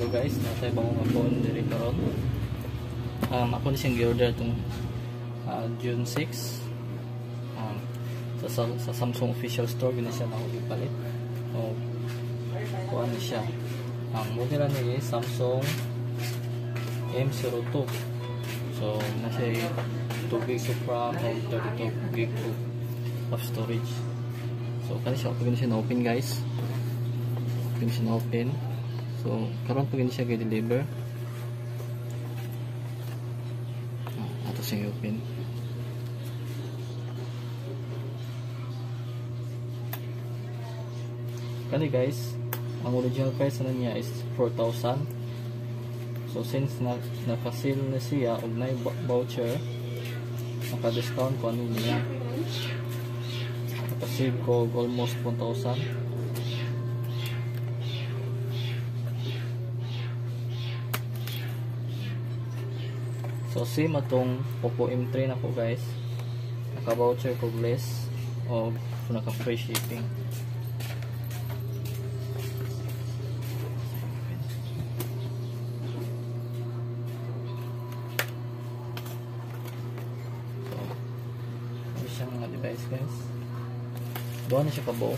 Hello guys, natay bango nga phone diri karon. Ako ni siyang gi-order itong June 6 sa Samsung official store gina siya nako gipalit. O kuan ni siya. Ang model ni is Samsung M02. So na siya 2 gigs of RAM and 32 gig of storage. So kani siya pag siya na-open guys. Pag siya na-open. So karon pag siya gi-deliver. Ato siya i-open. Kani guys, ang original price na niya is 4,000. So since naka-sale na siya og na voucher, naka-discount ko ano niya. Naka-save ko almost 1,000. So same atong Oppo M3 na ko guys. Naka-voucher ko less o naka-free shipping. So ano siyang mga device guys. Doon na siya kabuo.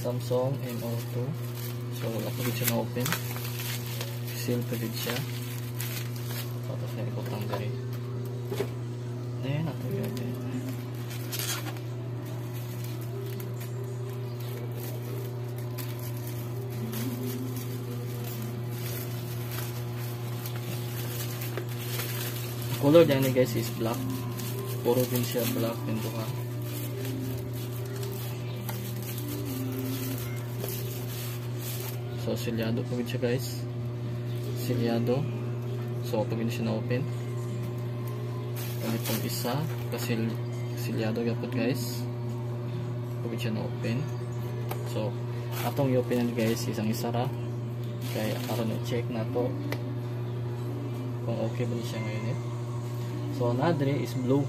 Samsung M02. So wala pa siya na-open. Seal pa din siya. Tapos na ibutang diri. Then ato yun. Color niya ni guys is black. Puro din siya black din duha. So selyado pa siya guys. Selyado. So pag hindi siya na-open. Ganitong isa kasi selyado gyapon guys. Pag siya na-open. So atong i-open guys isang isa ra kay aron i-check na to kung okay ba siya ngayon eh. So another is blue.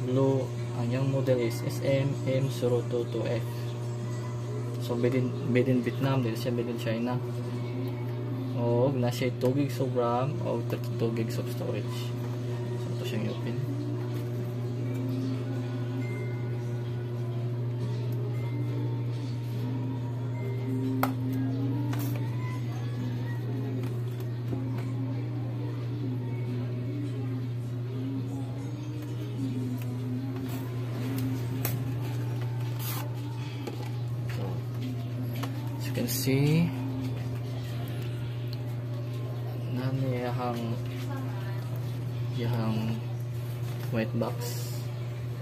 Blue, ang yung model is SM-M022F. So made in Vietnam, dili siya made in China. O na siya 2 gigs of RAM o 32 gigs of storage. So ito siyang i-open. So as you can see, nani yahang white box,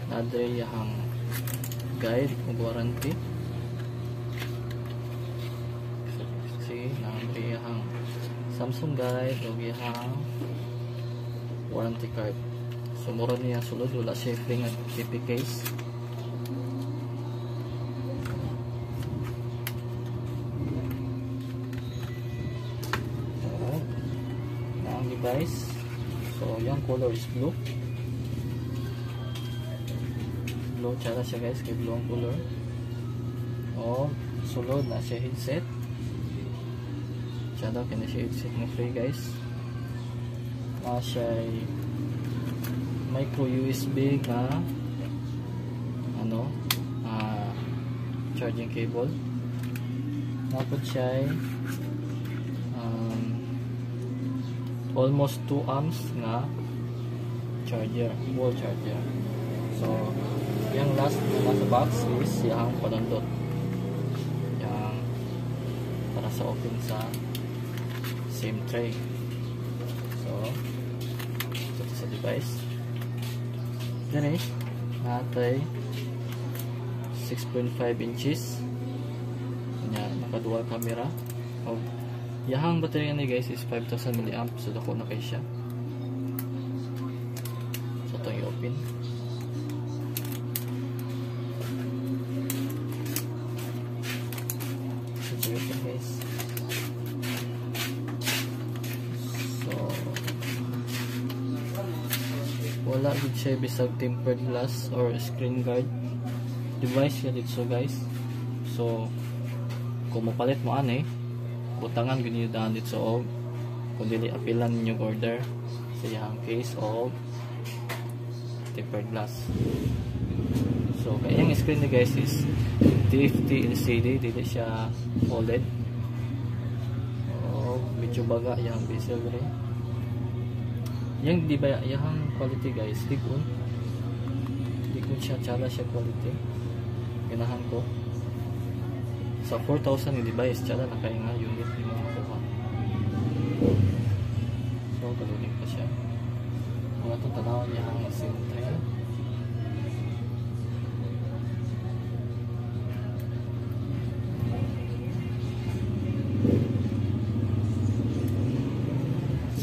nadre yahang guide o warranty. See, nadre yahang Samsung guide o yahang warranty card. So mura niya sulod, wala siya free nga TP case. Device. So yung color is blue. Blue tsara siya guys, kay blue ang color. O sulod na siya headset. Tsara kay na siya headset na free guys. Na siya micro USB nga ano charging cable. Napod siya almost 2 amps nga charger, wall charger. So yung last na nasa box is yung panundot, yung para sa open sa same tray. So ito sa device dyan eh, natay 6.5 inches nya, naka dual camera. Oh, yahang battery ni guys is 5000 mAh, so dako na kay siya. So ito i-open. So i-open guys. So wala gid siya bisag tempered glass or screen guard device siya dito guys. So kung mapalit mo ani, Butangan gyud ninyo daan dito og kung dili apilan ninyo order sa iyang case o tempered glass. So kay iyang screen ni guys is TFT LCD, dili siya OLED. O medyo baga iyang bezel diri. Yang di ba iyang quality guys, ligon. Ligon siya, tsala siya quality. Ganahan ko. Sa 4,000 yung device, tsala na kaya nga unit yung mga makuha. So, galuling pa siya. Mga itong tanawan niya ang SIM tray.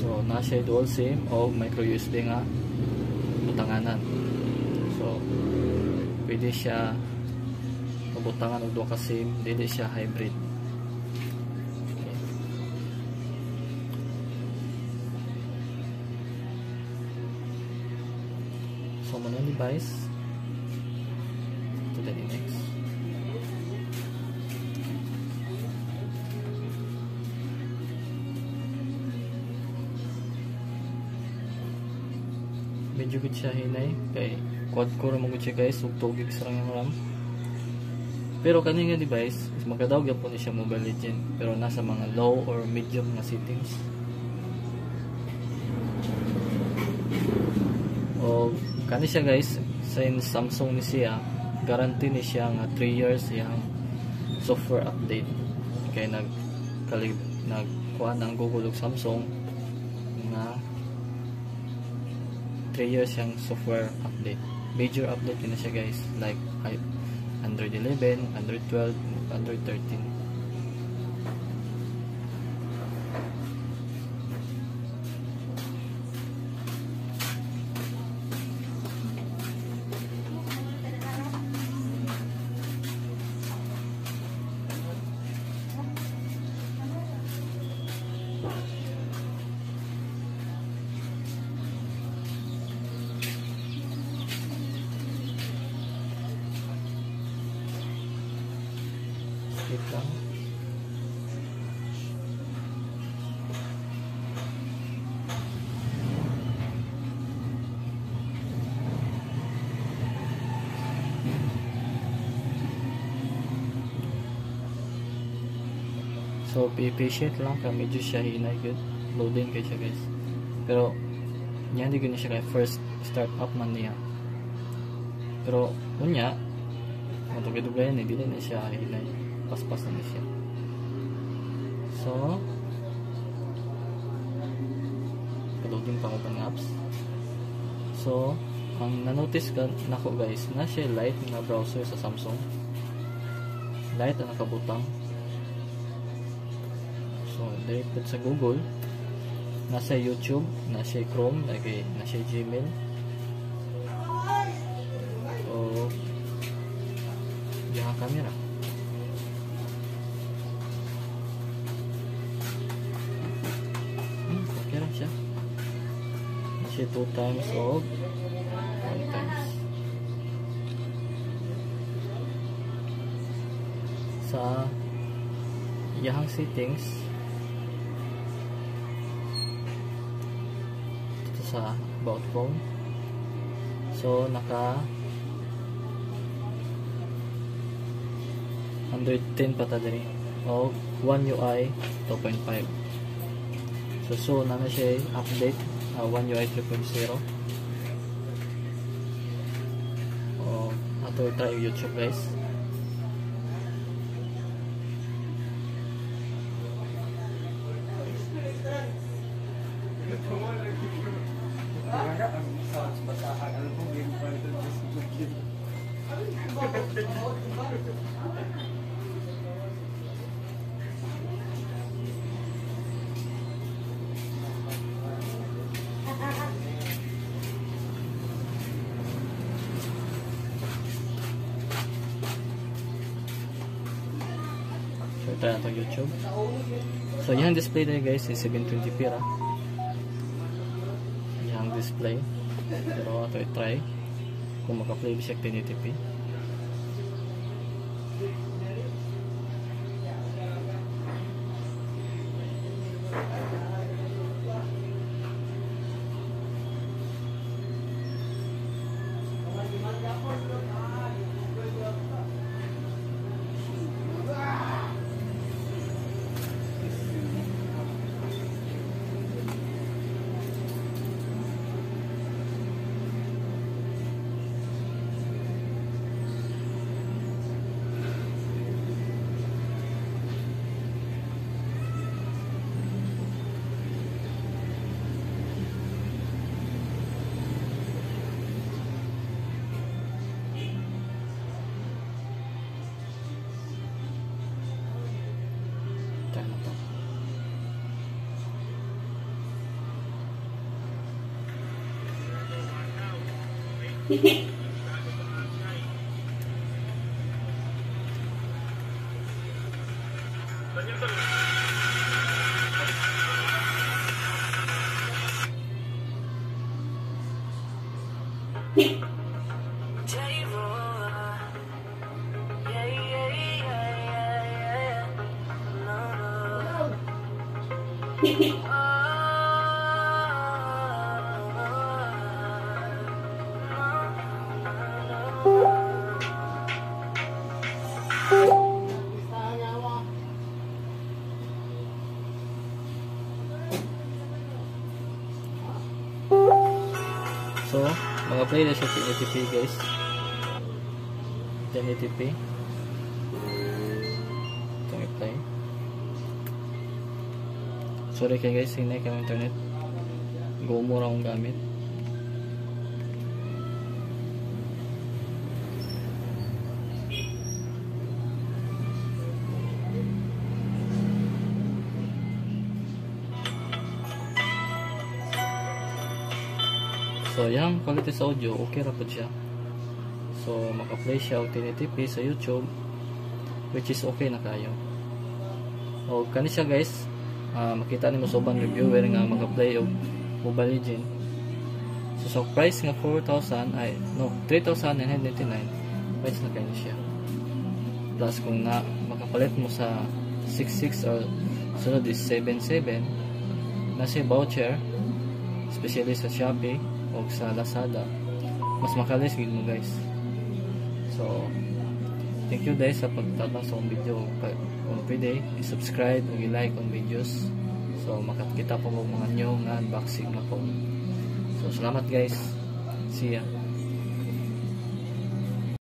So, na siya dual SIM o micro USB nga butanganan. So, pwede siya mabutangan og duha ka SIM, dili siya hybrid. Okay. So mo na device to the next. Medyo good siya hinay kay quad core mo gud siya guys, ug 2 gigs ra ang RAM. Pero kani nga device is magkadaog gyapon ni siya Mobile Legend, pero nasa mga low or medium nga settings. O kani siya guys, since Samsung ni siya, guarantee ni siya nga 3 years iyang software update. Kay nagkuha ng Google ug Samsung nga 3 years iyang software update. Major update ni siya guys, like Android 11, Android 12, Android 13. Skip lang. So be patient lang ka, medyo siya hinay good loading kay siya guys. Pero niya hindi gud siya kay first start up man niya. Pero unya matugay-dugayan eh, dili na siya hinay, paspas na siya. So loading pa ko pang apps. So ang na-notice ka nako guys, na siya light na browser sa Samsung. Light ang nakabutang. So direct pud sa Google, nasa YouTube, nasa Chrome, nasa Gmail. O yung camera. Okay ra siya. Nasa 2 times o 1 times. Sa iyang settings, ito sa about phone. So naka Android 10 pa ta diri o One UI 2.5. So na siya update One UI 3.0. O ato try YouTube guys. So try nato YouTube. So yung display na guys is 720p ra. Yung display. Pero ato i-try kung maka-play siya 1080p. So, mga play na siya 1080p, guys. 1080p. Itong i-play. Sorry kayo guys, hinay kayo internet. Gumura akong gamit. So, yung quality sa audio, okay ra po siya. So, maka-play siya og 1080p sa YouTube, which is okay na kayo. O, kani siya guys, makita nimo sa ubang reviewer nga maka-play og Mobile Legend. So, sa price nga 4,000, ay, no, 3,999, price na kayo siya. Plus, kung na makapalit mo sa 6.6 or sunod is 7.7, na siya voucher, especially sa Shopee o sa Lazada, mas makalis gid mo guys. So thank you guys sa pagtabang sa akong video. Kung pwede, i-subscribe o i-like ang videos, so makakita po mo mga new nga unboxing na phone. So salamat guys, see ya.